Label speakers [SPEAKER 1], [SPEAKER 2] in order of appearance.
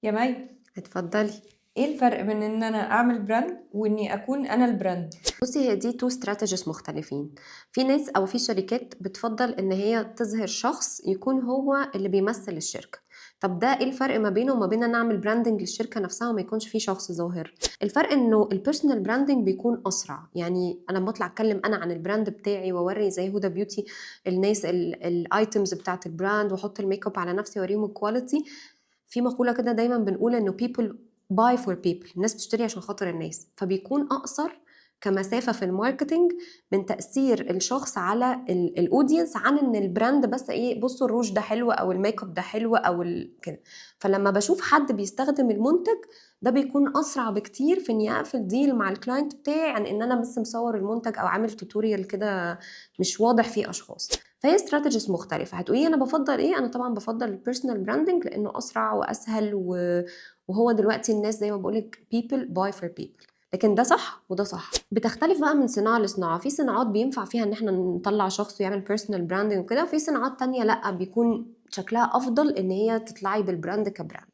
[SPEAKER 1] يا مي.
[SPEAKER 2] اتفضلي.
[SPEAKER 1] ايه الفرق بين ان انا اعمل brand واني اكون انا ال brand؟
[SPEAKER 2] بصي، هي دي two strategies مختلفين. في ناس او في شركات بتفضل ان هي تظهر شخص يكون هو اللي بيمثل الشركه. طب ده ايه الفرق ما بينه وما بين ان اعمل branding للشركة نفسها وما يكونش في شخص ظاهر؟ الفرق انه ال personal branding بيكون اسرع. يعني انا لما اطلع اتكلم انا عن ال brand بتاعي واوري زي هدى بيوتي الناس ال items بتاعت ال brand واحط الميك اب على نفسي واوريهم ال quality. في مقولة كده دايما بنقول انه people buy for people، الناس بتشتري عشان خاطر الناس، فبيكون اقصر كمسافه في ال marketing من تاثير الشخص على ال audience عن ان ال brand بس ايه، بصوا الروج ده حلو او الميك اب ده حلو او كده. فلما بشوف حد بيستخدم المنتج ده بيكون اسرع بكتير في اني اقفل deal مع ال client بتاعي عن ان انا بس مصور المنتج او عامل tutorial كده مش واضح فيه اشخاص. فهي strategies مختلفه. هتقولي انا بفضل ايه؟ انا طبعا بفضل ال personal branding لانه اسرع واسهل وهو دلوقتي الناس زي ما بقولك people buy for people. لكن ده صح وده صح. بتختلف بقى من صناعة لصناعه. في صناعات بينفع فيها ان احنا نطلع شخص ويعمل personal branding وكده، وفي صناعات تانية لا، بيكون شكلها افضل ان هي تطلعي بال brand ك brand.